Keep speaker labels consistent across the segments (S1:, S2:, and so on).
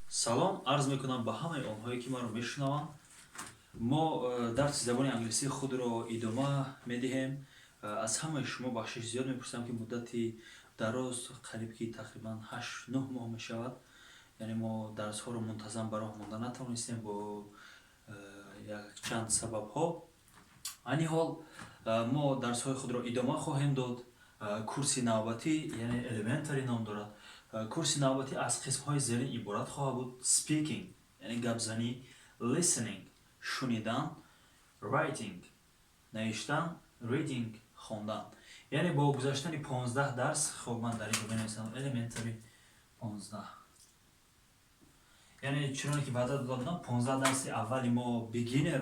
S1: Салом арз мекунам ба ҳамаи онҳое, ки маро мешунаванд. Мо дарси забони англисии худро идома медиҳем. Аз ҳамаи шумо бахшиш зиёд мепурсам, ки муддати дароз, қариб ки тақрибан 8-9 моҳ мешавад, яъне мо дарсҳоро мунтазам ба роҳ монда натавонистем бо якчанд сабабҳо. Айни ҳол мо дарсҳои худро идома хоҳем дод. Курси навбатӣ, яъне Elementary ном дорад. Курси навбатӣ аз қисмҳои зерин иборат хоҳад буд: speaking, яъне гапзанӣ, listening, шунидан, writing, навиштан, reading, хондан. Яъне бо гузаштани 15 дарс. Хоб, ман дар ин ҷо менависам Elementary 15. Яъне чуноне ки ваъда дода будам, 15 дарси аввали мо beginner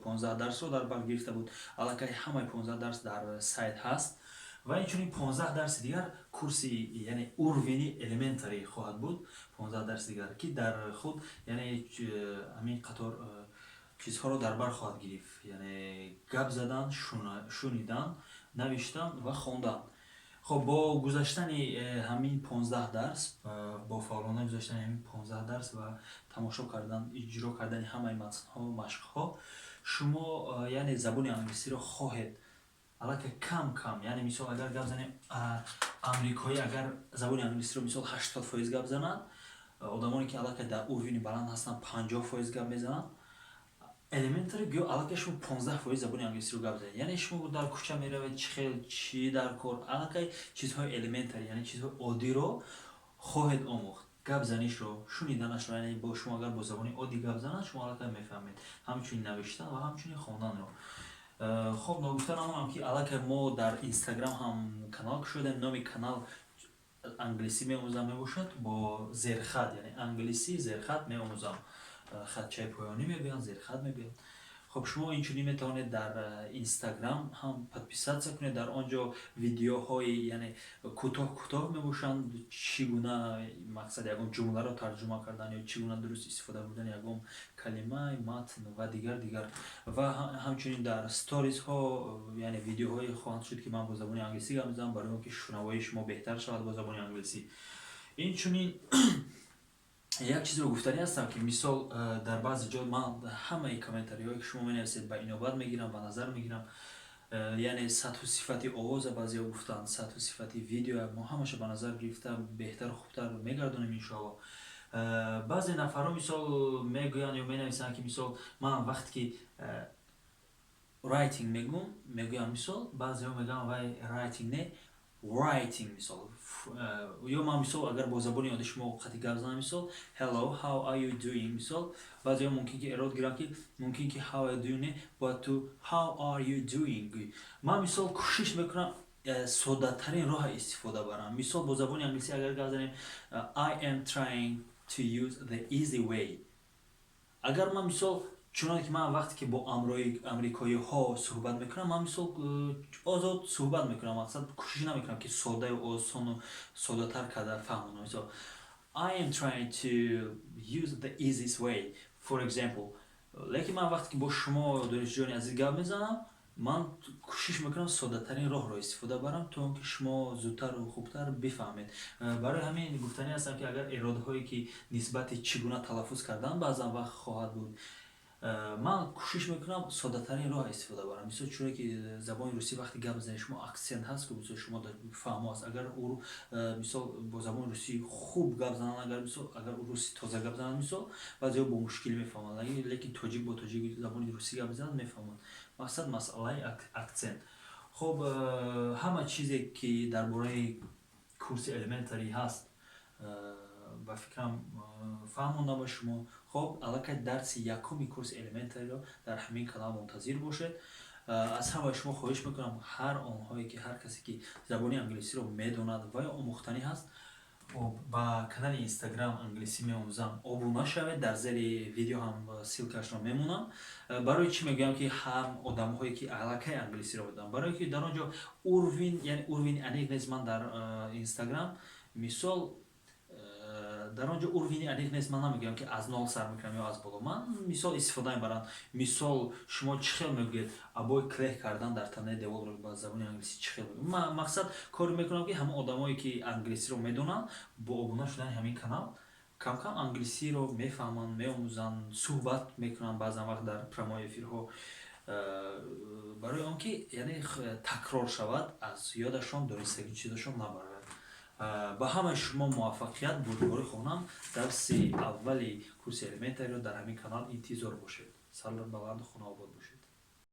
S1: 15 дарсро дар бар гирифта буд. Аллакай ҳамаи 15 дарс дар сайт ҳаст ва инчунин 15 дарси дигар курси, яъне уровень и elementary хоҳад буд. 15 дарси дигар, ки дар худ, яъне ҳамин қатор чизҳоро дар бар хоҳад гирифт, яъне гап задан, шунидан, навиштан ва хондан. Хоб, бо гузаштани ҳамин 15 дарс, бо фаъолона гузаштани ҳамин 15 дарс ва тамошо кардан, иҷро кардани ҳамаи матнҳо, машқҳо, шумо яъне забони англисиро хоҳед аллакай кам кам, яъне мисол, агар гап занем, амрикоӣ агар забони англисиро, мисол, 80% гап занад, одамоне ки аллакай дар уровень и баланд ҳастанд, 50% гап мезананд. Elementary гӯё аллакай шумо 15% забони англисиро гап занед. Яъне шумо дар кӯча меравед, чӣ хел, чӣ дар кор, аллакай чизҳои elementary, яъне чизҳои оддиро хоҳед омӯхт: гап занишро, шуниданашро, яъне бо шумо агар бо забони оддӣ гап занад, шумо аллакай мефаҳмед, ҳамчунин навиштан ва ҳамчунин хонданро. Хоб, ногуфта намонам, ки аллакай мо дар Инстаграм ҳам канал кушодем. Номи канал «Англисӣ меомӯзам» мебошад, бо зерхат, яъне «Англисӣ зерхат меомӯзам». Хатчаи поёнӣ мегӯянд, зерхат мегӯянд. Хоб, шумо инчунин метавонед дар Инстаграм ҳам подписаться кунед. Дар он ҷо видеоҳои, яъне кӯтоҳ кӯтоҳ мебошанд: чӣ гуна, мақсад, ягон ҷумларо тарҷума кардан ё чӣ гуна дуруст истифода бурдани ягон калима, матн ва дигар дигар. Ва ҳамчунин дар сторисҳо, яъне видеоҳое хоҳанд шуд, ки ман бо забони англисӣ гап мезанам, барои он ки шунавоии шумо беҳтар шавад бо забони англисӣ. Инчунин як чизро гуфтанӣ ҳастам, ки мисол, дар баъзе ҷо ман ҳамаи комментариҳое, ки шумо менависед, ба инобат мегирам, ба назар мегирам. Яъне сатҳу сифати овоза баъзеҳо гуфтанд, сатҳу сифати видео, мо ҳамаша ба назар гирифта, беҳтару хубтар мегардонем, иншоалло. Баъзе нафарҳо, мисол, мегӯянд ё менависанд, ки мисол, ман вақте ки writing мегӯм, мегӯям, мисол, баъзеҳо мегӯянд: «Вай writing не, writing». Мисол, ё ман, мисол, агар бо забони оддӣ шумо қати гап занам, мисол, «Hello, how are you doing?», мисол, баъзеҳо мумкин ки эрод гиранд, ки мумкин ки «how are you doing» не, бояд ту «how are you doing» гӯӣ. Ман, мисол, кӯшиш мекунам соддатарин роҳа истифода барам. Мисол, бо забони англисӣ агар гап занем, I am trying to use the easy way. Агар ман, мисол, чуноне ки ман вақте ки бо амрикоиҳо суҳбат мекунам, ман, мисол, озод суҳбат мекунам, мақсад, кӯшиш намекунам, ки соддаю осону соддатар карда фаҳмонам. Мисол, I am trying to use the easiest way, for example. Лекин ман вақте ки бо шумо, донишҷӯёни азиз, гап мезанам, ман кӯшиш мекунам соддатарин роҳро истифода барам, то он ки шумо зудтару хубтар бифаҳмед. Барои ҳамин гуфтанӣ ҳастам, ки агар эродҳое, ки нисбати чӣ гуна талаффуз кардан баъзан вақт хоҳад буд, ман кӯшиш мекунам соддатарин роҳ истифода барам. Мисол, чуне ки забони русӣ вақте гап мезанед, шумо акцент ҳаст, ки мисол, шумо фаҳмо аст. Агар мисол, бо забони русӣ хуб гап зананд, агар, мисол, агар руси тоза гап зананд, мисол, баъзеҳо бо мушкилӣ мефаҳманд, лекин тоҷик бо тоҷик забони русӣ гап мезанад, мефаҳманд. Мақсад, масъалаи акцент. Хоб, ҳама чизе, ки дар бораи курси Elementary ҳаст, ба фикрам, фаҳмондам ба шумо. Хоб, аллакай дарси якуми курси Elementary ро дар ҳамин канал мунтазир бошед. Аз ҳамаи шумо хоҳиш мекунам, ҳар онҳое ки, ҳар касе ки забони англисиро медонад ва ё омӯхтанӣ ҳаст, ба канали Инстаграм «Англисӣ меомӯзам» обуна шавед. Дар зери видео ҳам ссылка шро мемонам. Барои чӣ мегӯям, ки ҳам одамҳое, ки аллакай англисиро медонанд? Барое ки дар он ҷо уровень, яъне уровень аниқ нест. Ман дар Инстаграм, мисол, дар он ҷо уровень и аниқ нест. Ман намегӯям, ки аз нол сар мекунам ё аз боло. Ман мисол истифода мебарам. Мисол, шумо чӣ хел мегӯед «обои клей кардан дар танаи деворро» ба забони англисӣ чӣ хел? Мақсад, коре мекунам, ки ҳамон одамое, ки англисиро медонанд, бо обуна шудани ҳамин канал Камкам англисиро мефаҳманд, меомӯзанд, суҳбат мекунанд баъзан вақт дар прямой эфирҳо, барои он ки, яъне, такрор шавад, аз ёдашон донистагӣ чизашон набарад. Ба ҳамаи шумо муваффақият, бурдборӣ хоҳам. Дарси аввали курси elementary ро дар ҳамин канал интизор бошед. Сарбаланду хонаобод бошед.